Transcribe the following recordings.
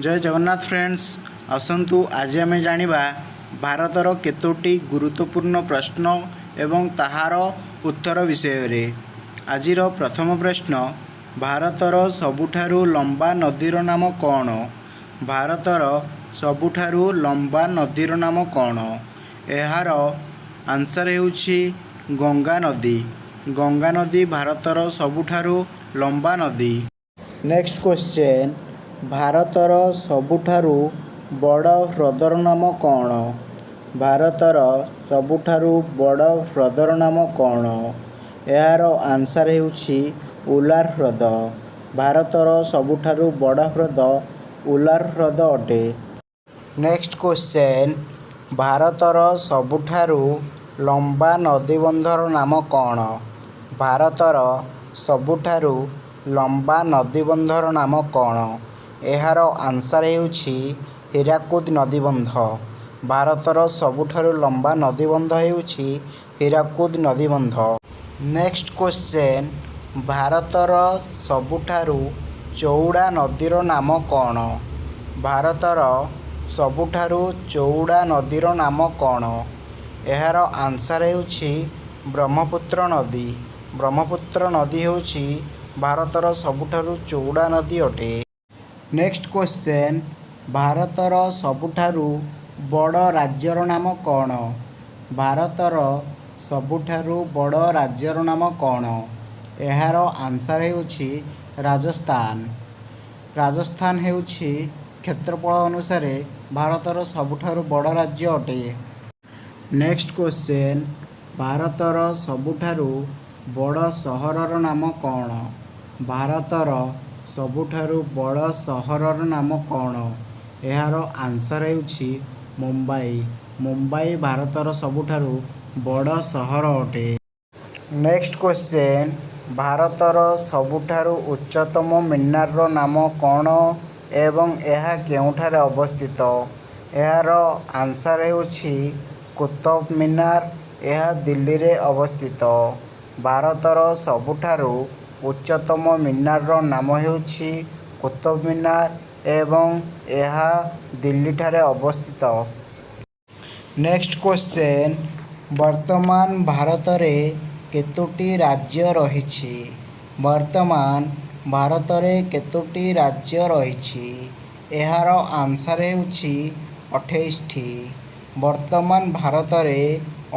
ଜୟ Jagannath friends, ଆସନ୍ତୁ ଆଜି ଆମେ ଜାଣିବା ଭାରତର କେତୋଟି ଗୁରୁତ୍ୱପୂର୍ଣ୍ଣ ପ୍ରଶ୍ନ ଏବଂ ତାହାର ଉତ୍ତର ବିଷୟରେ। ଆଜିର ପ୍ରଥମ ପ୍ରଶ୍ନ, ଭାରତର ସବୁଠାରୁ ଲମ୍ବା ନଦୀର ନାମ କ'ଣ? ଭାରତର ସବୁଠାରୁ ଲମ୍ବା ନଦୀର ନାମ କ'ଣ? ଏହାର ଆନ୍ସର୍ ହେଉଛି ଗଙ୍ଗା ନଦୀ। ଗଙ୍ଗା ନଦୀ ଭାରତର ସବୁଠାରୁ ଲମ୍ବା ନଦୀ। ନେକ୍ସଟ କ୍ୱେଶ୍ଚେନ୍, ଭାରତର ସବୁଠାରୁ ବଡ଼ ହ୍ରଦର ନାମ କ'ଣ? ଭାରତର ସବୁଠାରୁ ବଡ଼ ହ୍ରଦର ନାମ କ'ଣ? ଏହାର ଆନ୍ସର୍ ହେଉଛି ଉଲାର ହ୍ରଦ। ଭାରତର ସବୁଠାରୁ ବଡ଼ ହ୍ରଦ ଉଲାର ହ୍ରଦ ଅଟେ। ନେକ୍ସଟ କ୍ୱେଶ୍ଚେନ୍, ଭାରତର ସବୁଠାରୁ ଲମ୍ବା ନଦୀବନ୍ଧର ନାମ କ'ଣ? ଭାରତର ସବୁଠାରୁ ଲମ୍ବା ନଦୀବନ୍ଧର ନାମ କ'ଣ? ଏହାର ଆନ୍ସର୍ ହେଉଛି ହୀରାକୁଦ ନଦୀବନ୍ଧ। ଭାରତର ସବୁଠାରୁ ଲମ୍ବା ନଦୀବନ୍ଧ ହେଉଛି ହୀରାକୁଦ ନଦୀବନ୍ଧ। ନେକ୍ସଟ କ୍ୱେଶ୍ଚେନ୍, ଭାରତର ସବୁଠାରୁ ଚଉଡ଼ା ନଦୀର ନାମ କ'ଣ? ଭାରତର ସବୁଠାରୁ ଚଉଡ଼ା ନଦୀର ନାମ କ'ଣ? ଏହାର ଆନ୍ସର୍ ହେଉଛି ବ୍ରହ୍ମପୁତ୍ର ନଦୀ। ବ୍ରହ୍ମପୁତ୍ର ନଦୀ ହେଉଛି ଭାରତର ସବୁଠାରୁ ଚଉଡ଼ା ନଦୀ ଅଟେ। ନେକ୍ସଟ କ୍ୱେଶ୍ଚେନ୍, ଭାରତର ସବୁଠାରୁ ବଡ଼ ରାଜ୍ୟର ନାମ କ'ଣ? ଭାରତର ସବୁଠାରୁ ବଡ଼ ରାଜ୍ୟର ନାମ କ'ଣ? ଏହାର ଆନ୍ସର୍ ହେଉଛି ରାଜସ୍ଥାନ। ରାଜସ୍ଥାନ ହେଉଛି କ୍ଷେତ୍ରଫଳ ଅନୁସାରେ ଭାରତର ସବୁଠାରୁ ବଡ଼ ରାଜ୍ୟ ଅଟେ। ନେକ୍ସଟ କ୍ୱେଶ୍ଚେନ୍, ଭାରତର ସବୁଠାରୁ ବଡ଼ ସହରର ନାମ କ'ଣ? ଭାରତର ସବୁଠାରୁ ବଡ଼ ସହରର ନାମ କ'ଣ? ଏହାର ଆନ୍ସର୍ ହେଉଛି ମୁମ୍ବାଇ। ମୁମ୍ବାଇ ଭାରତର ସବୁଠାରୁ ବଡ଼ ସହର ଅଟେ। ନେକ୍ସଟ କ୍ୱେଶ୍ଚେନ୍, ଭାରତର ସବୁଠାରୁ ଉଚ୍ଚତମ ମିନାରର ନାମ କ'ଣ ଏବଂ ଏହା କେଉଁଠାରେ ଅବସ୍ଥିତ? ଏହାର ଆନ୍ସର୍ ହେଉଛି କୁତବ ମିନାର। ଏହା ଦିଲ୍ଲୀରେ ଅବସ୍ଥିତ। ଭାରତର ସବୁଠାରୁ ଉଚ୍ଚତମ ମିନାରର ନାମ ହେଉଛି କୁତବ ମିନାର ଏବଂ ଏହା ଦିଲ୍ଲୀଠାରେ ଅବସ୍ଥିତ। ନେକ୍ସଟ କ୍ୱେଶ୍ଚେନ୍, ବର୍ତ୍ତମାନ ଭାରତରେ କେତୋଟି ରାଜ୍ୟ ରହିଛି? ବର୍ତ୍ତମାନ ଭାରତରେ କେତୋଟି ରାଜ୍ୟ ରହିଛି? ଏହାର ଆନ୍ସର୍ ହେଉଛି 28ଟି। ବର୍ତ୍ତମାନ ଭାରତରେ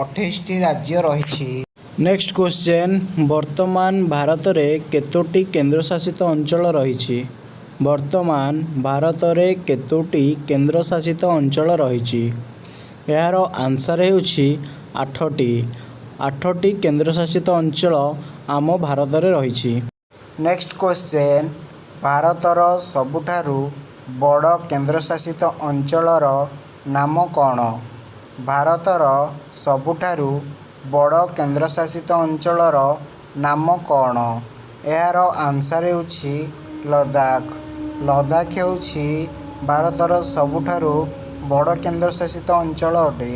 28ଟି ରାଜ୍ୟ ରହିଛି। ନେକ୍ସଟ କ୍ୱେଶ୍ଚେନ୍, ବର୍ତ୍ତମାନ ଭାରତରେ କେତୋଟି କେନ୍ଦ୍ରଶାସିତ ଅଞ୍ଚଳ ରହିଛି? ବର୍ତ୍ତମାନ ଭାରତରେ କେତୋଟି କେନ୍ଦ୍ରଶାସିତ ଅଞ୍ଚଳ ରହିଛି? ଏହାର ଆନ୍ସର୍ ହେଉଛି ଆଠଟି। ଆଠଟି କେନ୍ଦ୍ରଶାସିତ ଅଞ୍ଚଳ ଆମ ଭାରତରେ ରହିଛି। ନେକ୍ସଟ କ୍ୱେଶ୍ଚେନ୍, ଭାରତର ସବୁଠାରୁ ବଡ଼ କେନ୍ଦ୍ରଶାସିତ ଅଞ୍ଚଳର ନାମ କ'ଣ? ଭାରତର ସବୁଠାରୁ ବଡ଼ କେନ୍ଦ୍ରଶାସିତ ଅଞ୍ଚଳର ନାମ କ'ଣ? ଏହାର ଆନ୍ସର୍ ହେଉଛି ଲଦାଖ। ଲଦାଖ ହେଉଛି ଭାରତର ସବୁଠାରୁ ବଡ଼ କେନ୍ଦ୍ରଶାସିତ ଅଞ୍ଚଳ ଅଟେ।